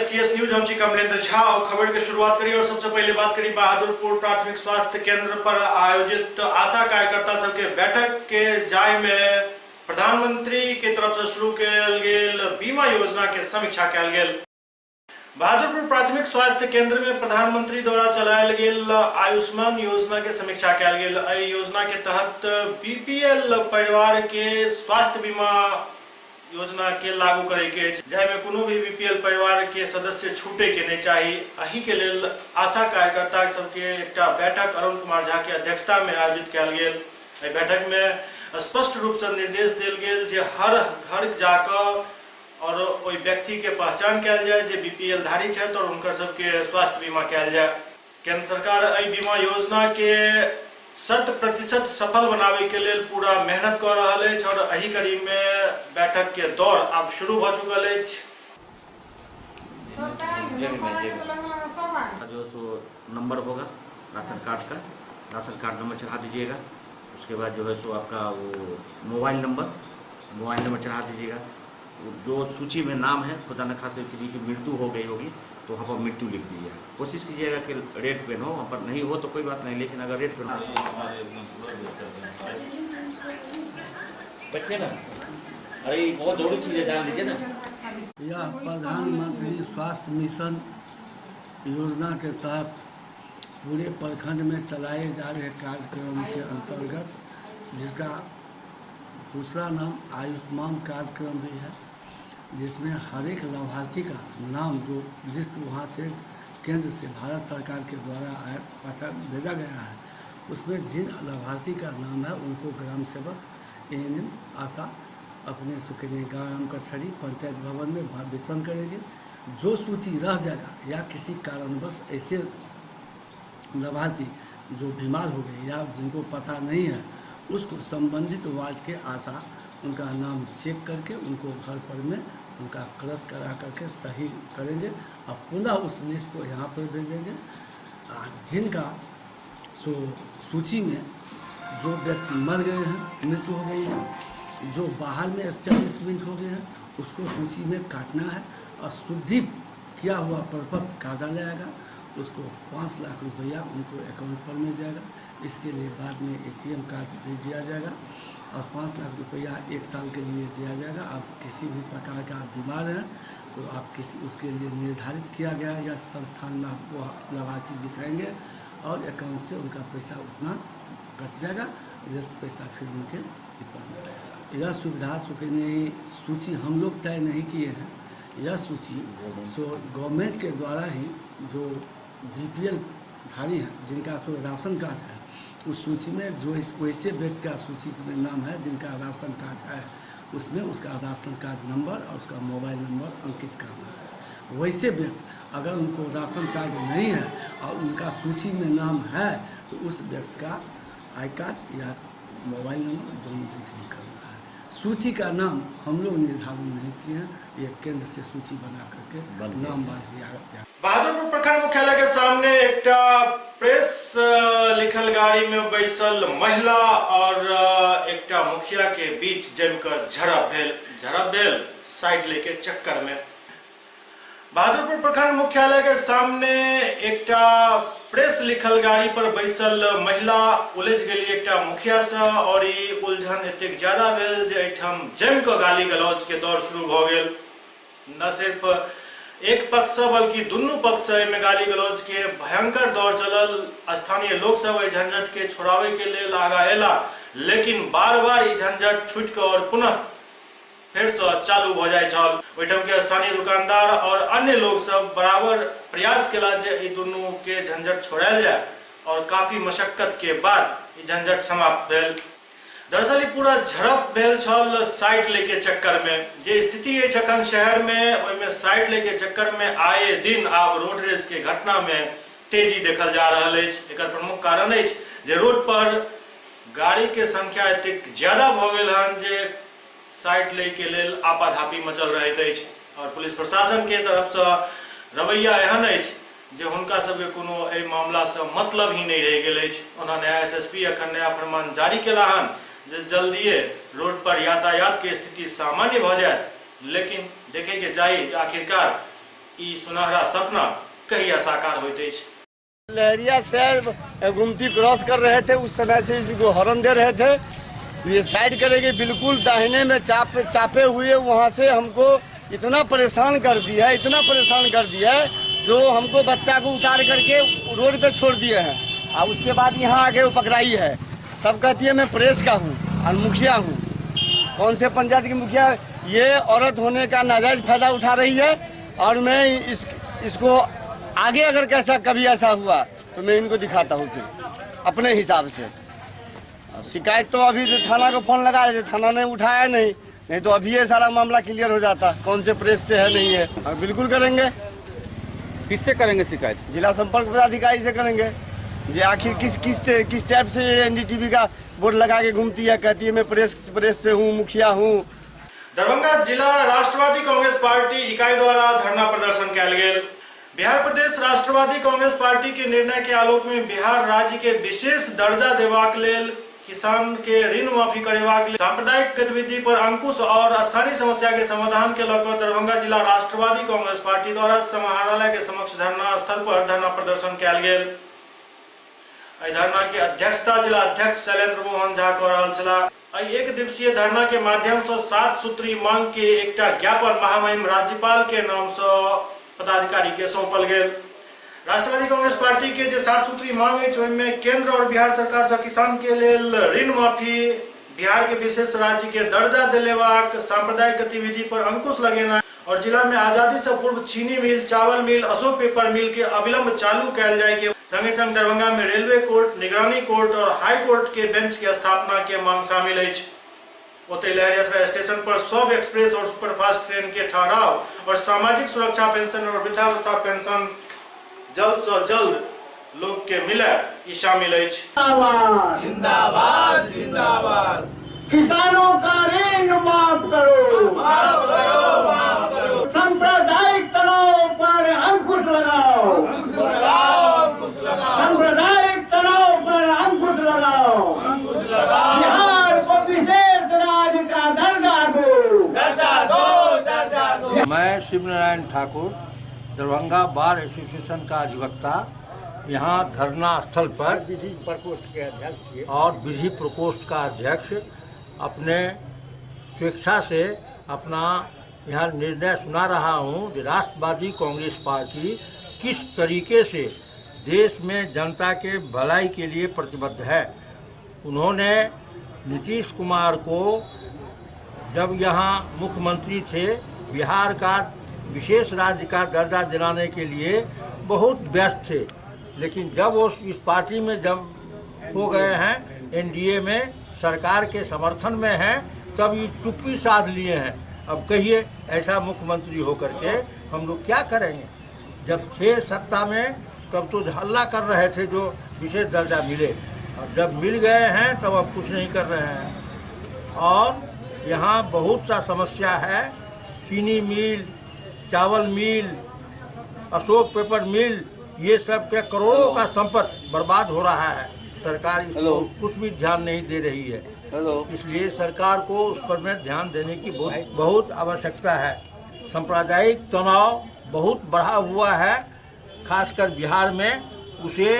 SCS news. हम छी कमलेंद्र झा और खबर के शुरुआत करी और सबसे पहले बात करी बहादुरपुर प्राथमिक स्वास्थ्य केंद्र पर आयोजित आशा कार्यकर्ता सबके बैठक के जाय में प्रधानमंत्री के तरफ से शुरू कयल गेल बीमा योजना के समीक्षा कयल गेल। बहादुरपुर प्राथमिक स्वास्थ्य केंद्र में प्रधानमंत्री द्वारा चलायल गेल आयुष्मान योजना के समीक्षा कयल गेल। एहि योजना के तहत बीपीएल परिवार के स्वास्थ्य बीमा योजना के लागू करे के अछि, जाहिमे कोनो भी बीपीएल परिवार के सदस्य छूटे के नहीं चाही। एहि के लेल आशा कार्यकर्ता सबके एकटा बैठक अरुण कुमार झा के अध्यक्षता में आयोजित कयल गेल। एहि बैठक में स्पष्ट रूप से निर्देश देल गेल जे हर घर जाकर और ओहि व्यक्ति के पहचान कयल जाय जे बीपीएल धारी छथि और हुनकर सबके स्वास्थ्य बीमा कयल जाय। केंद्र सरकार एहि बीमा योजना के 100% सफल बनावे के लेल पूरा मेहनत कर रहल अछि और एही कड़ी में बैठक के दौर अब शुरू भ चुकल अछि। जो सो नंबर होगा राशन कार्ड का, राशन कार्ड नंबर चढ़ा दीजिएगा। उसके बाद जो है सो आपका वो मोबाइल नंबर चढ़ा दीजिएगा। जो सूची में नाम है, खुदा न खास्ते किसी की मृत्यु हो गई होगी तो वहाँ पर मृत्यु लिख दीजिएगा। कोशिश कीजिएगा कि रेड पेन हो, वहाँ पर नहीं हो तो कोई बात नहीं, लेकिन अगर रेड पेन हो। बैठिए ना, अरे बहुत जरूरी चीज़ है, जान लीजिए ना। यह प्रधानमंत्री स्वास्थ्य मिशन योजना के तहत पूरे प्रखंड में चलाए जा रहे कार्यक्रम के अंतर्गत, जिसका दूसरा नाम आयुष्मान कार्यक्रम भी है, जिसमें हर एक लाभार्थी का नाम जो लिस्ट वहाँ से केंद्र से भारत सरकार के द्वारा पाठा भेजा गया है, उसमें जिन लाभार्थी का नाम है उनको ग्राम सेवक, एएनएम, आशा अपने सुकन्या ग्राम कचहरी पंचायत भवन में वितरण करेंगे। जो सूची रह जाएगा या किसी कारणवश ऐसे लाभार्थी जो बीमार हो गए या जिनको पता नहीं है, उसको संबंधित वार्ड के आशा उनका नाम चेक करके उनको घर पर में उनका क्रॉस करा करके सही करेंगे और पुनः उस लिस्ट को यहाँ पर भेजेंगे। जिनका सो सूची में जो व्यक्ति मर गए हैं, मृत्यु हो गई है, जो बाहर में एस्टेब्लिशमेंट हो गए हैं, उसको सूची में काटना है और शुद्धि किया हुआ प्रपत्र कार्यालय आएगा, उसको 5 लाख रुपया उनको अकाउंट पर मिल जाएगा। इसके लिए बाद में एटीएम कार्ड भी दिया जाएगा और 5 लाख रुपया 1 साल के लिए दिया जाएगा। आप किसी भी प्रकार का आप बीमार हैं तो आप किसी उसके लिए निर्धारित किया गया या संस्थान में आपको लाभार्थी दिखाएंगे और अकाउंट से उनका पैसा उतना कट जाएगा, जस्ट पैसा फिर उनके ऊपर में रहेगा। यह सुविधा सुकन्या सूची हम लोग तय नहीं किए हैं। यह सूची सो गवर्नमेंट के द्वारा ही जो बीपीएल धारी हैं, जिनका सो राशन कार्ड है, उस सूची में जो इस वैसे व्यक्ति का सूची में नाम है जिनका राशन कार्ड है, उसमें उसका राशन कार्ड नंबर और उसका मोबाइल नंबर अंकित करना है। वैसे व्यक्ति अगर उनको राशन कार्ड नहीं है और उनका सूची में नाम है तो उस व्यक्ति का I card या मोबाइल नंबर दोनों एंट्री करना है। सूची का नाम हम लोग निर्धारण नहीं किए हैं, ये केंद्र से सूची बना करके नाम बांट दिया गया। बहादुरपुर प्रखंड मुख्यालय के सामने एकटा प्रेस लिखल गाड़ी में बैसल महिला और एकटा मुखिया के बीच जमकर झड़प भेल साइड लेके चक्कर में। बहादुरपुर प्रखंड मुख्यालय के सामने एकटा प्रेस लिखल गाड़ी पर बैसल महिला उलझ गेली एकटा मुखिया से और ई उलझन एतेक ज्यादा भेल जे एहिठाम जमि कऽ गाली गलौज के दौर शुरू भऽ गेल। न सिर्फ एक पक्ष से बल्कि दुनू पक्ष से एहिमे गाली गलौज के भयंकर दौर चलल। स्थानीय लोक सब एहि झंझट के छोड़ावे के लेल आगा अयला, लेकिन बार बार ई झंझट छूटि कऽ और पुनः फिर से चालू भ जाय छल। ओहिठाम के स्थानीय दुकानदार और अन्य लोग सब बराबर प्रयास केला जे ई दुनू के झंझट छोड़ायल जाय और काफी मशक्कत के बाद ई झंझट समाप्त भेल। दरअसल ई पूरा झड़प भेल छल साइड लेके चक्कर में। जे स्थिति अछि अखन शहर में, ओहिमे साइड लेके चक्कर में आए दिन आब रोड रेज के घटना में तेजी देखल जा रहल अछि। एकर प्रमुख कारण अछि जे रोड पर गाड़ी के संख्या एतेक ज्यादा भऽ गेल हन जे साइड ले के लेल आपाधापी मचल रहैत अछि और पुलिस प्रशासन के तरफ से रवैया एहन अछि जे हुनका सबके कोनो एहि मामला से मतलब ही नहीं रहि गेल अछि। ओना नया एसएसपी अखन नया फरमान जारी केला हन जे जल्दिए रोड पर यातायात के स्थिति सामान्य भऽ जायत, लेकिन देखे के चाही जे आखिरकार ई सुनहरा सपना कहिया साकार होइत अछि। लहरिया शहर गुमती क्रॉस कर रहे थे, उस समय से इसको हॉर्न दे रहे थे, ये साइड करेंगे बिल्कुल दाहिने में चापे हुए वहाँ से हमको इतना परेशान कर दिया है, इतना परेशान कर दिया है जो हमको बच्चा को उतार करके रोड पे छोड़ दिए हैं। और उसके बाद यहाँ आके वो पकड़ाई है, तब कहती है मैं प्रेस का हूँ और मुखिया हूँ। कौन से पंचायत की मुखिया? ये औरत होने का नाजायज फायदा उठा रही है। और मैं इसको आगे अगर कैसा कभी ऐसा हुआ तो मैं इनको दिखाता हूँ फिर अपने हिसाब से। शिकायत तो अभी थाना को फोन लगा रहे थे, थाना ने उठाया नहीं, नहीं तो अभी ये सारा मामला क्लियर हो जाता, कौन से प्रेस से है नहीं है। और बिल्कुल करेंगे। किससे करेंगे शिकायत? जिला संपर्क पदाधिकारी से करेंगे जी। आखिर किस किस किस टाइप से एनडीटीवी का बोर्ड लगा के घूमती है, कहती है मैं प्रेस से हूँ, मुखिया हूँ। दरभंगा जिला राष्ट्रवादी कांग्रेस पार्टी इकाई द्वारा धरना प्रदर्शन कयल गेल। बिहार प्रदेश राष्ट्रवादी कांग्रेस पार्टी के निर्णय के आलोक में बिहार राज्य के विशेष दर्जा देबाक लेल, किसान के ऋण माफी करेबाक लेल, सांप्रदायिक गतिविधि पर अंकुश और स्थानीय समस्या के समाधान के लऽ कऽ दरभंगा जिला राष्ट्रवादी कांग्रेस पार्टी द्वारा समाहरणालय के समक्ष धरना स्थल पर धरना प्रदर्शन कयल गेल। एहि धरना के अध्यक्षता जिला अध्यक्ष शैलेंद्र मोहन झा कऽ रहल छलाह। एहि एक दिवसीय धरना के माध्यम से 7 सूत्री मांग के एकटा ज्ञापन महामहिम राज्यपाल के नाम से पदाधिकारी के सौंपल गेल। राष्ट्रवादी कांग्रेस पार्टी के जे 7 सूत्री मांग अछि ओहिमे केंद्र और बिहार सरकार से किसान के लेल ऋण माफी, बिहार के विशेष राज्य के दर्जा दिलेबाक, सांप्रदायिक गतिविधि पर अंकुश लगेना और जिला में आजादी से पूर्व चीनी मिल, चावल मिल, अशोक पेपर मिल के अविलंब चालू कयल जाय के संगे संग दरभंगा में रेलवे कोर्ट, निगरानी कोर्ट और हाई कोर्ट के बेंच के स्थापना के मांग शामिल अछि। ओतहि लहरियासराय स्टेशन पर सब एक्सप्रेस और सुपरफास्ट ट्रेन के ठहराव और सामाजिक सुरक्षा पेंशन और वृद्धावस्था पेंशन जल्द से जल्द लोग के मिले ई शामिल अछि। जिंदाबाद जिंदाबाद। किसानों का ऋण माफ करो, माफ करो, माफ करो। सांप्रदायिक तनाव पर अंकुश लगाओ, अंकुश लगाओ, अंकुश लगाओ। सांप्रदायिक तनाव पर अंकुश लगाओ, अंकुश लगाओ। बिहार को विशेष राज्य का दर्जा दो, दर्जा दो, दर्जा दो। मैं शिवनारायण ठाकुर, दरभंगा बार एसोसिएशन का अधिवक्ता, यहाँ धरना स्थल पर विधि प्रकोष्ठ के अध्यक्ष और विधि प्रकोष्ठ का अध्यक्ष अपने स्वेच्छा से अपना यहाँ निर्णय सुना रहा हूँ कि राष्ट्रवादी कांग्रेस पार्टी किस तरीके से देश में जनता के भलाई के लिए प्रतिबद्ध है। उन्होंने नीतीश कुमार को जब यहाँ मुख्यमंत्री थे, बिहार का विशेष राज्य का दर्जा दिलाने के लिए बहुत व्यस्त थे, लेकिन जब वो इस पार्टी में जब हो गए हैं, एनडीए में सरकार के समर्थन में हैं, तब ये चुप्पी साध लिए हैं। अब कहिए ऐसा मुख्यमंत्री होकर के हम लोग क्या करेंगे? जब थे सत्ता में तब तो हल्ला कर रहे थे जो विशेष दर्जा मिले, और जब मिल गए हैं तब अब कुछ नहीं कर रहे हैं। और यहाँ बहुत सा समस्या है, चीनी मिल, चावल मिल, अशोक पेपर मिल, ये सब के करोड़ों का संपत्ति बर्बाद हो रहा है। सरकार इसको कुछ भी ध्यान नहीं दे रही है। इसलिए सरकार को उस पर में ध्यान देने की बहुत बहुत आवश्यकता है। सांप्रदायिक तनाव बहुत बढ़ा हुआ है, खासकर बिहार में, उसे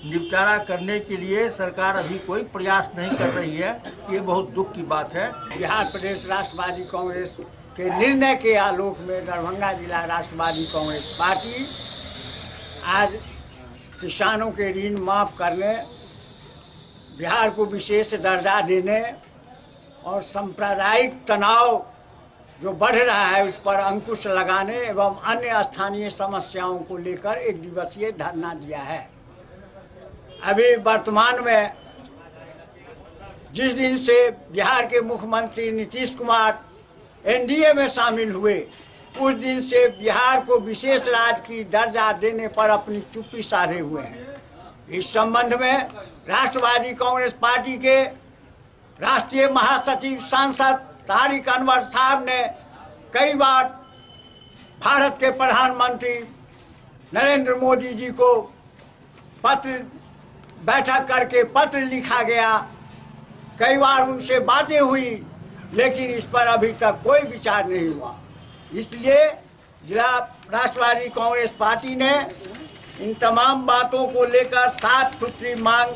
निपटारा करने के लिए सरकार अभी कोई प्रयास नहीं कर रही है। ये बहुत दुख की बात है। बिहार प्रदेश राष्ट्रवादी कांग्रेस के निर्णय के आलोक में दरभंगा जिला राष्ट्रवादी कांग्रेस पार्टी आज किसानों के ऋण माफ़ करने, बिहार को विशेष दर्जा देने और सांप्रदायिक तनाव जो बढ़ रहा है उस पर अंकुश लगाने एवं अन्य स्थानीय समस्याओं को लेकर एक दिवसीय धरना दिया है। अभी वर्तमान में जिस दिन से बिहार के मुख्यमंत्री नीतीश कुमार एनडीए में शामिल हुए, उस दिन से बिहार को विशेष राज्य की दर्जा देने पर अपनी चुप्पी साधे हुए हैं। इस संबंध में राष्ट्रवादी कांग्रेस पार्टी के राष्ट्रीय महासचिव सांसद तारिक अनवर साहब ने कई बार भारत के प्रधानमंत्री नरेंद्र मोदी जी को पत्र बैठक करके पत्र लिखा गया, कई बार उनसे बातें हुई, लेकिन इस पर अभी तक कोई विचार नहीं हुआ। इसलिए जिला राष्ट्रवादी कांग्रेस पार्टी ने इन तमाम बातों को लेकर 7 सूत्री मांग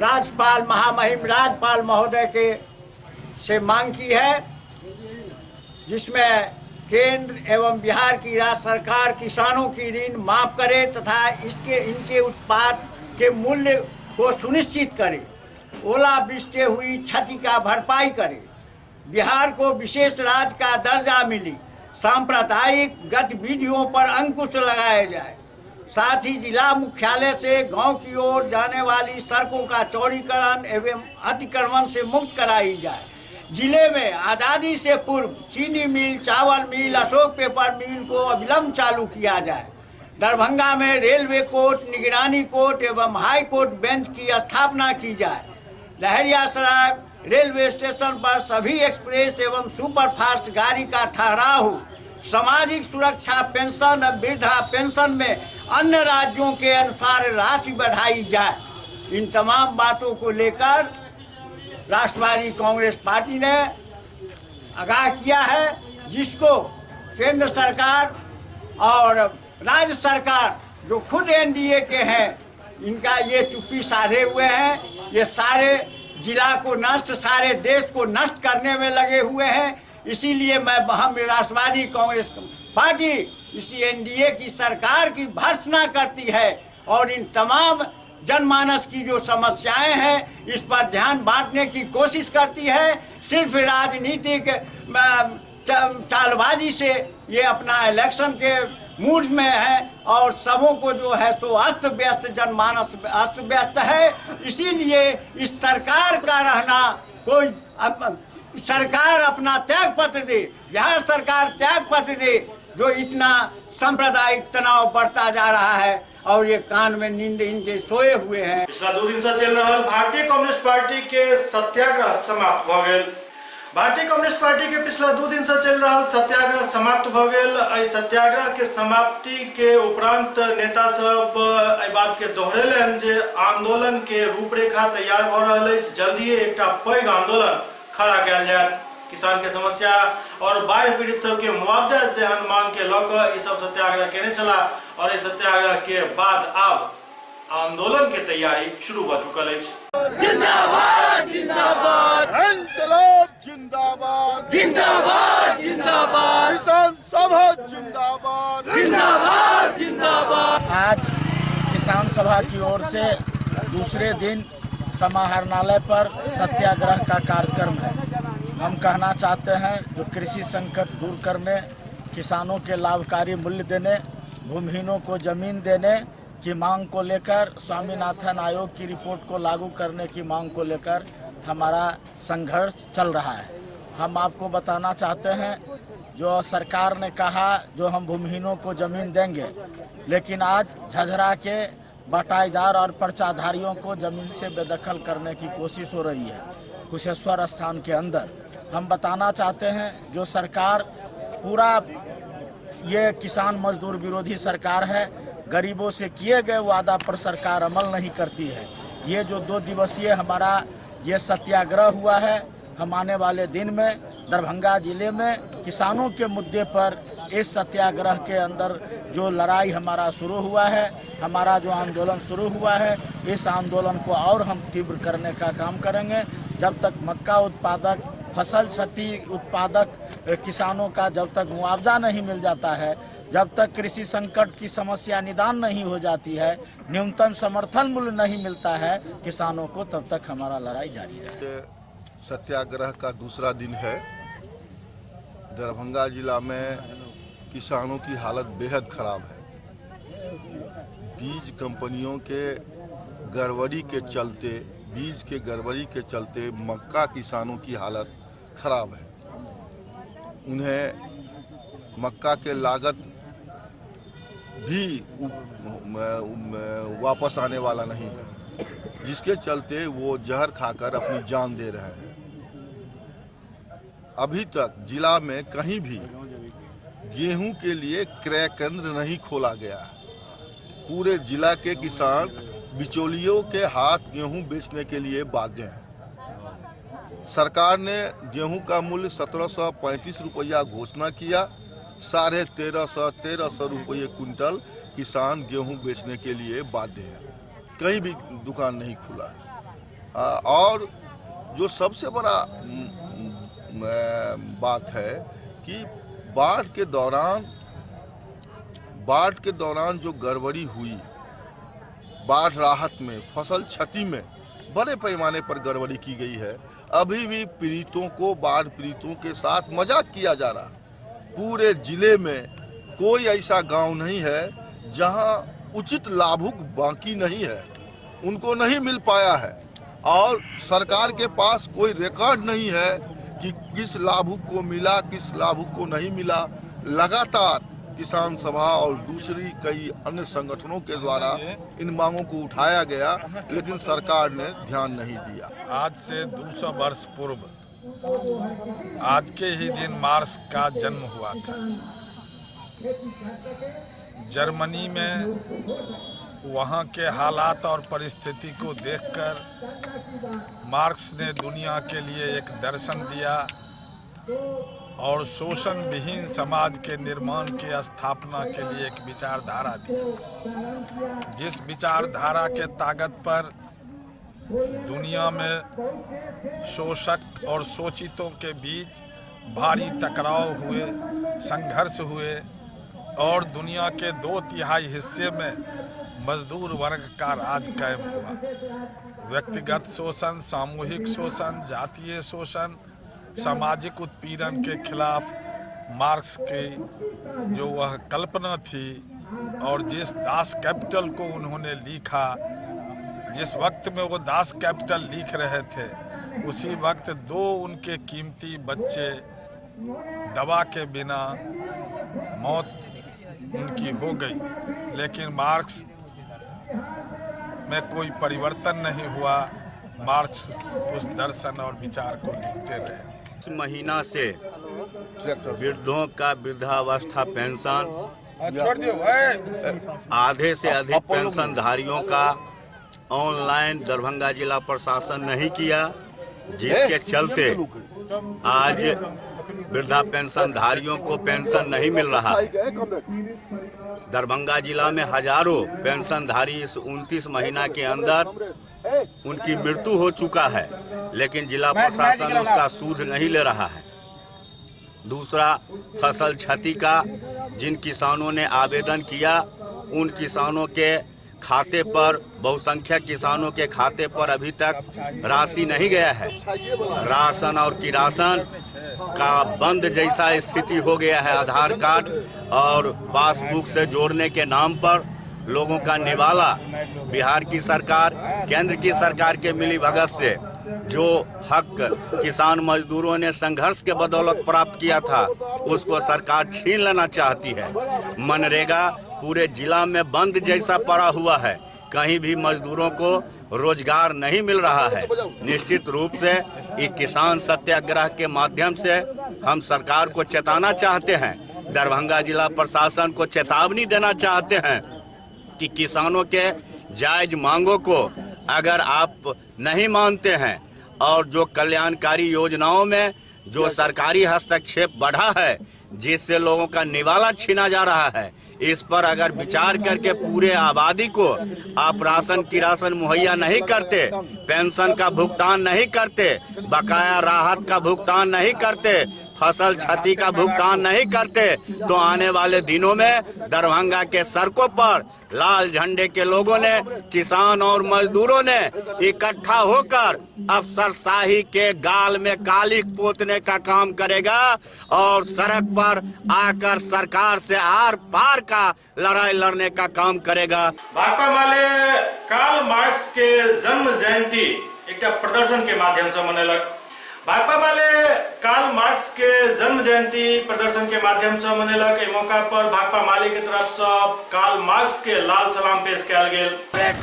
राज्यपाल महामहिम राज्यपाल महोदय के से मांग की है, जिसमें केंद्र एवं बिहार की राज्य सरकार किसानों की ऋण माफ करे तथा इसके इनके उत्पाद के मूल्य को सुनिश्चित करे, ओलावृष्टि हुई क्षति का भरपाई करे, बिहार को विशेष राज्य का दर्जा मिले, सांप्रदायिक गतिविधियों पर अंकुश लगाया जाए, साथ ही जिला मुख्यालय से गांव की ओर जाने वाली सड़कों का चौड़ीकरण एवं अतिक्रमण से मुक्त कराई जाए, जिले में आज़ादी से पूर्व चीनी मिल, चावल मिल, अशोक पेपर मिल को अविलंब चालू किया जाए, दरभंगा में रेलवे कोर्ट, निगरानी कोर्ट एवं हाई कोर्ट बेंच की स्थापना की जाए, लहरियासराय रेलवे स्टेशन पर सभी एक्सप्रेस एवं सुपरफास्ट गाड़ी का ठहराव हो, सामाजिक सुरक्षा पेंशन और वृद्धा पेंशन में अन्य राज्यों के अनुसार राशि बढ़ाई जाए। इन तमाम बातों को लेकर राष्ट्रवादी कांग्रेस पार्टी ने आगाह किया है, जिसको केंद्र सरकार और राज्य सरकार जो खुद एनडीए के हैं, इनका ये चुप्पी साधे हुए हैं। ये सारे जिला को नष्ट, सारे देश को नष्ट करने में लगे हुए हैं। इसीलिए हम राष्ट्रवादी कांग्रेस पार्टी इसी एनडीए की सरकार की भर्त्सना करती है और इन तमाम जनमानस की जो समस्याएं हैं इस पर ध्यान बांटने की कोशिश करती है। सिर्फ राजनीतिक चालबाजी से ये अपना इलेक्शन के मूड में है और सबों को जो है सो अस्त व्यस्त, जनमानस अस्त व्यस्त है। इसीलिए इस सरकार का रहना कोई सरकार अपना त्याग पत्र दे, बिहार सरकार त्याग पत्र दे, जो इतना सांप्रदायिक तनाव बढ़ता जा रहा है और ये कान में नींद इनके सोए हुए हैं। पिछला 2 दिन से चल रहा भारतीय कम्युनिस्ट पार्टी के सत्याग्रह समाप्त भ गेल। भारतीय कम्युनिस्ट पार्टी के पिछला 2 दिन से चल रहा सत्याग्रह समाप्त भ गेल। एहि सत्याग्रह के समाप्ति के उपरांत नेता सब एहि बात के दोहरेलनि जे आंदोलन के रूपरेखा तैयार भ रहल अछि, जल्दिए एकटा पैघ आंदोलन खड़ा कयल जायत। किसान के समस्या और बाढ़ पीड़ित सबके मुआवजा जेहन मांग के लऽ कऽ ई सब सत्याग्रह केने छलाह और एहि सत्याग्रह के बाद आब आंदोलन के तैयारी शुरू भ चुकल अछि। जिंदाबाद जिंदाबाद, इंकलाब जिंदाबाद, जिंदाबाद जिंदाबाद, किसान सभा जिंदाबाद, जिंदाबाद जिंदाबाद। आज किसान सभा की ओर से दूसरे दिन समाहरणालय पर सत्याग्रह का कार्यक्रम है। हम कहना चाहते हैं जो कृषि संकट दूर करने, किसानों के लाभकारी मूल्य देने, भूमिहीनों को जमीन देने की मांग को लेकर, स्वामीनाथन आयोग की रिपोर्ट को लागू करने की मांग को लेकर हमारा संघर्ष चल रहा है। हम आपको बताना चाहते हैं जो सरकार ने कहा जो हम भूमिहीनों को ज़मीन देंगे, लेकिन आज झझरा के बटाईदार और पर्चाधारियों को ज़मीन से बेदखल करने की कोशिश हो रही है कुशेश्वर स्थान के अंदर। हम बताना चाहते हैं जो सरकार पूरा ये किसान मजदूर विरोधी सरकार है, गरीबों से किए गए वादा पर सरकार अमल नहीं करती है। ये जो 2 दिवसीय हमारा ये सत्याग्रह हुआ है, हम आने वाले दिन में दरभंगा ज़िले में किसानों के मुद्दे पर इस सत्याग्रह के अंदर जो लड़ाई हमारा शुरू हुआ है, हमारा जो आंदोलन शुरू हुआ है, इस आंदोलन को और हम तीव्र करने का काम करेंगे। जब तक मक्का उत्पादक, फसल क्षति उत्पादक किसानों का जब तक मुआवजा नहीं मिल जाता है, जब तक कृषि संकट की समस्या निदान नहीं हो जाती है, न्यूनतम समर्थन मूल्य नहीं मिलता है किसानों को, तब तक हमारा लड़ाई जारी रहेगी। सत्याग्रह का दूसरा दिन है। दरभंगा जिला में किसानों की हालत बेहद खराब है। बीज कंपनियों के गड़बड़ी के चलते, बीज के गड़बड़ी के चलते मक्का किसानों की हालत खराब है। उन्हें मक्का के लागत भी वापस आने वाला नहीं है, जिसके चलते वो जहर खाकर अपनी जान दे रहे हैं। अभी तक जिला में कहीं भी गेहूं के लिए क्रय केंद्र नहीं खोला गया है। पूरे जिला के किसान बिचौलियों के हाथ गेहूं बेचने के लिए बाध्य हैं। सरकार ने गेहूं का मूल्य 1735 रुपया घोषणा किया, 1350 1300 रुपये कुंटल किसान गेहूं बेचने के लिए बाध्य है। कहीं भी दुकान नहीं खुला। और जो सबसे बड़ा बात है कि बाढ़ के दौरान जो गड़बड़ी हुई, बाढ़ राहत में, फसल क्षति में बड़े पैमाने पर गड़बड़ी की गई है। अभी भी पीड़ितों को, बाढ़ पीड़ितों के साथ मजाक किया जा रहा है। पूरे जिले में कोई ऐसा गांव नहीं है जहां उचित लाभुक बाकी नहीं है, उनको नहीं मिल पाया है। और सरकार के पास कोई रिकॉर्ड नहीं है कि किस लाभुक को मिला, किस लाभुक को नहीं मिला। लगातार किसान सभा और दूसरी कई अन्य संगठनों के द्वारा इन मांगों को उठाया गया, लेकिन सरकार ने ध्यान नहीं दिया। आज से 200 वर्ष पूर्व आज के ही दिन मार्क्स का जन्म हुआ था। जर्मनी में वहाँ के हालात और परिस्थिति को देखकर मार्क्स ने दुनिया के लिए एक दर्शन दिया और शोषण विहीन समाज के निर्माण की स्थापना के लिए एक विचारधारा दी, जिस विचारधारा के ताकत पर दुनिया में शोषक और शोषितों के बीच भारी टकराव हुए, संघर्ष हुए और दुनिया के 2/3 हिस्से में मजदूर वर्ग का राज कायम हुआ। व्यक्तिगत शोषण, सामूहिक शोषण, जातीय शोषण, सामाजिक उत्पीड़न के खिलाफ मार्क्स की जो वह कल्पना थी और जिस दास कैपिटल को उन्होंने लिखा, जिस वक्त में वो दास कैपिटल लिख रहे थे उसी वक्त 2 उनके कीमती बच्चे दवा के बिना मौत उनकी हो गई, लेकिन मार्क्स में कोई परिवर्तन नहीं हुआ। मार्क्स उस दर्शन और विचार को लिखते रहे। इस महीना से वृद्धों का वृद्धावस्था पेंशन, आधे से अधिक पेंशनधारियों का ऑनलाइन दरभंगा जिला प्रशासन नहीं किया, जिसके चलते आज वृद्धा पेंशनधारियों को पेंशन नहीं मिल रहा है। दरभंगा जिला में हजारों पेंशनधारी इस 29 महीना के अंदर उनकी मृत्यु हो चुका है, लेकिन जिला प्रशासन उसका सूद नहीं ले रहा है। दूसरा, फसल क्षति का जिन किसानों ने आवेदन किया उन किसानों के खाते पर, बहुसंख्यक किसानों के खाते पर अभी तक राशि नहीं गया है। राशन और किरासन का बंद जैसा स्थिति हो गया है। आधार कार्ड और पासबुक से जोड़ने के नाम पर लोगों का निवाला बिहार की सरकार, केंद्र की सरकार के मिलीभगत से जो हक किसान मजदूरों ने संघर्ष के बदौलत प्राप्त किया था उसको सरकार छीन लेना चाहती है। मनरेगा पूरे जिला में बंद जैसा पड़ा हुआ है, कहीं भी मजदूरों को रोजगार नहीं मिल रहा है। निश्चित रूप से ये किसान सत्याग्रह के माध्यम से हम सरकार को चेताना चाहते हैं, दरभंगा जिला प्रशासन को चेतावनी देना चाहते हैं कि किसानों के जायज मांगों को अगर आप नहीं मानते हैं और जो कल्याणकारी योजनाओं में जो सरकारी हस्तक्षेप बढ़ा है जिससे लोगों का निवाला छीना जा रहा है, इस पर अगर विचार करके पूरे आबादी को आप राशन किरासन मुहैया नहीं करते, पेंशन का भुगतान नहीं करते, बकाया राहत का भुगतान नहीं करते, फसल क्षति का भुगतान नहीं करते, तो आने वाले दिनों में दरभंगा के सड़कों पर लाल झंडे के लोगों ने, किसान और मजदूरों ने इकट्ठा होकर अफसरशाही के गाल में कालिख पोतने का काम करेगा और सड़क पर आकर सरकार से are पार का लड़ाई लड़ने का काम करेगा। भाकपा माले कार्ल मार्क्स के जन्म जयंती एक प्रदर्शन के माध्यम से मनेलक। भाकपा माले कार्ल मार्क्स के जन्म जयंती प्रदर्शन के माध्यम से मनेलक। एहि मौका पर भाकपा माले के तरफ से कार्ल मार्क्स के लाल सलाम पेश कयल गेल।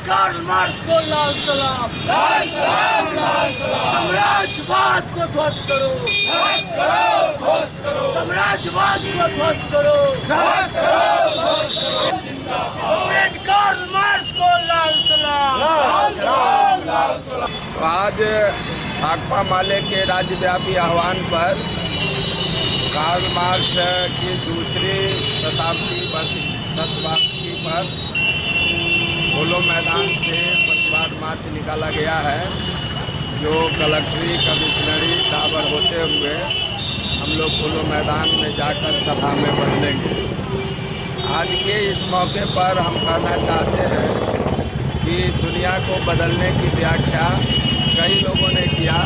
कार्ल मार्क्स को लाल सलाम, लाल सलाम, लाल सलाम। साम्राज्यवाद को ध्वस्त करो, ध्वस्त करो, ध्वस्त करो। साम्राज्यवाद को ध्वस्त करो, ध्वस्त करो, ध्वस्त करो। कार्ल मार्क्स को लाल सलाम, लाल सलाम, लाल सलाम। आज भाकपा माले के राज्यव्यापी आह्वान पर कार्ल मार्क्स की दूसरी शताब्दी शतवार्षिकी पर पोलो मैदान से प्रतिवाद मार्च निकाला गया है, जो कलेक्ट्री कमिश्नरी टावर होते हुए हम लोग पोलो मैदान में जाकर सभा में बदलेंगे। आज के इस मौके पर हम कहना चाहते हैं कि दुनिया को बदलने की व्याख्या कई लोगों ने किया,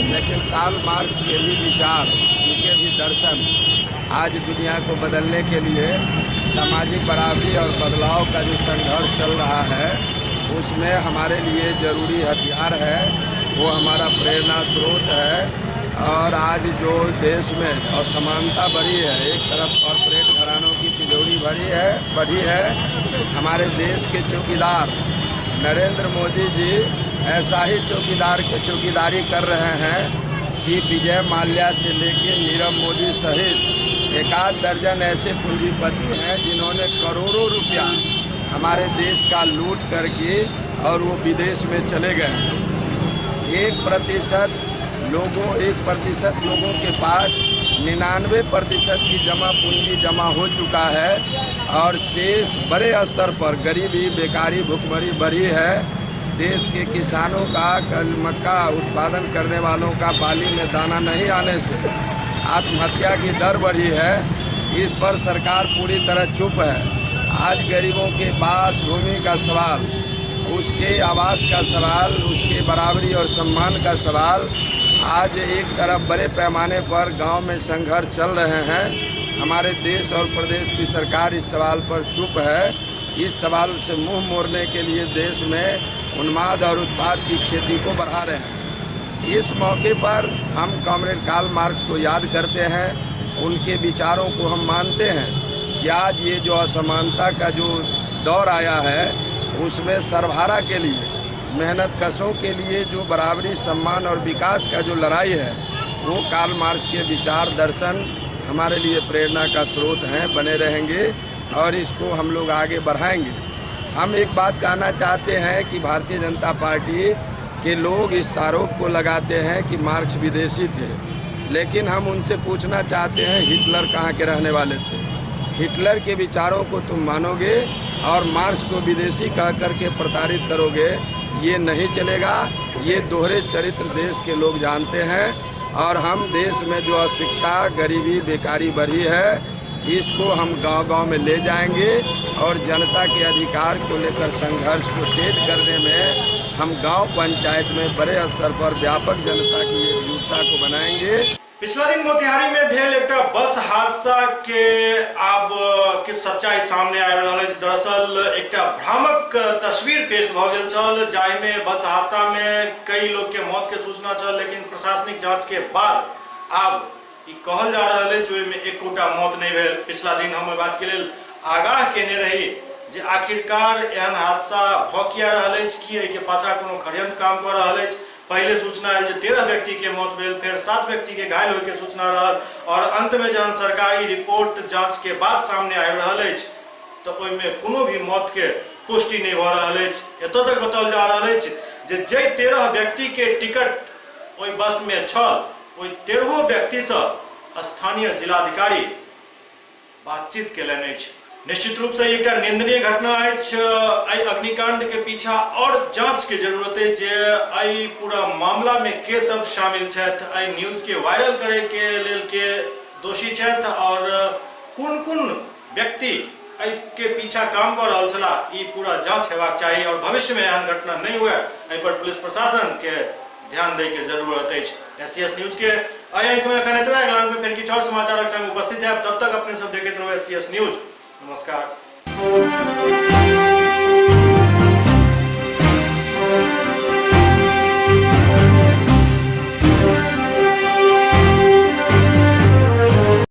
लेकिन कार्ल मार्क्स के भी विचार, उनके भी दर्शन आज दुनिया को बदलने के लिए सामाजिक बराबरी और बदलाव का जो संघर्ष चल रहा है उसमें हमारे लिए ज़रूरी हथियार है, वो हमारा प्रेरणा स्रोत है। और आज जो देश में असमानता बढ़ी है, एक तरफ कॉरपोरेट घरानों की तिजोरी बढ़ी है, हमारे देश के चौकीदार नरेंद्र मोदी जी ऐसा ही चौकीदार के चौकीदारी कर रहे हैं कि विजय माल्या से लेकर नीरव मोदी सहित 1 दर्जन ऐसे पूंजीपति हैं जिन्होंने करोड़ों रुपया हमारे देश का लूट करके और वो विदेश में चले गए। 1% लोगों के पास 99% की जमा पूंजी जमा हो चुका है और शेष बड़े स्तर पर गरीबी, बेकारी, भुखमरी बढ़ी है। देश के किसानों का, कल मक्का उत्पादन करने वालों का बाली में दाना नहीं आने से आत्महत्या की दर बढ़ी है। इस पर सरकार पूरी तरह चुप है। आज गरीबों के पास भूमि का सवाल, उसके आवास का सवाल, उसके बराबरी और सम्मान का सवाल, आज एक तरफ बड़े पैमाने पर गांव में संघर्ष चल रहे हैं। हमारे देश और प्रदेश की सरकार इस सवाल पर चुप है। इस सवाल से मुंह मोड़ने के लिए देश में उन्माद और उत्पाद की खेती को बढ़ा रहे हैं। इस मौके पर हम कॉमरेड कार्ल मार्क्स को याद करते हैं, उनके विचारों को हम मानते हैं कि आज ये जो असमानता का जो दौर आया है उसमें सर्वहारा के लिए, मेहनत कशों के लिए जो बराबरी, सम्मान और विकास का जो लड़ाई है वो कार्ल मार्क्स के विचार, दर्शन हमारे लिए प्रेरणा का स्रोत हैं, बने रहेंगे और इसको हम लोग आगे बढ़ाएंगे। हम एक बात कहना चाहते हैं कि भारतीय जनता पार्टी के लोग इस आरोप को लगाते हैं कि मार्क्स विदेशी थे, लेकिन हम उनसे पूछना चाहते हैं हिटलर कहाँ के रहने वाले थे? हिटलर के विचारों को तुम मानोगे और मार्क्स को विदेशी कह करके प्रताड़ित करोगे, ये नहीं चलेगा। ये दोहरे चरित्र देश के लोग जानते हैं और हम देश में जो अशिक्षा, गरीबी, बेकारी बढ़ी है इसको हम गांव-गांव में ले जाएंगे और जनता के अधिकार को लेकर संघर्ष को तेज करने में हम गांव पंचायत में बड़े स्तर पर व्यापक जनता की एकजुटता को बनाएंगे। पिछला दिन मोतिहारी में भेल एकटा बस हादसा के आब किछु सच्चाई सामने आबि रहल अछि। दरअसल एकटा भ्रामक तस्वीर पेश भऽ गेल छल जाहिमे बस हादसा में कई लोग के मौत के सूचना छल, लेकिन प्रशासनिक जांच के बाद आब ई कहल जा रहल अछि ओहिमे एकोटा मौत नहीं भेल। पिछला दिन हम एहि बात के लेल आगाह केने रही जे आखिरकार एहन हादसा भऽ किया रहल अछि, की एहिके पाछा कोनो षड्यंत्र काम कऽ रहल अछि। पहले सूचना आयल जे 13 व्यक्ति के मौत भेल, फिर 7 व्यक्ति के घायल होय के सूचना रहल और अंत में जहन सरकारी रिपोर्ट जांच के बाद सामने आबि रहल अछि तऽ ओहिमे कोनो भी मौत के पुष्टि नहीं भऽ रहल अछि। एतऽ तक बताओल जा रहल अछि जे जाहि 13 व्यक्ति के टिकट ओहि बस में छल ओहि 13 व्यक्ति से स्थानीय जिलाधिकारी बातचीत केलनि अछि। निश्चित रूप से एकटा निंदनीय घटना अछि। एहि अग्निकांड के पीछा और जांच के जरूरत है जे एहि पूरा मामला में के सब शामिल छथि, एहि न्यूज के वायरल करे के लेल के दोषी छथि और कोन कोन व्यक्ति एहि के पीछा काम कर रहल छला, ई पूरा जांच हेबाक चाही और भविष्य में एहन घटना नहीं हुए एहि पर पुलिस प्रशासन के ध्यान दै के जरूरत अछि। एससीएस न्यूज के एहि अंक में एखन एतबे। अगिला अंक में फेर किछु और समाचारक संग उपस्थित हैब, तब तक अपने सब देखैत रहू एससीएस न्यूज। नमस्कार।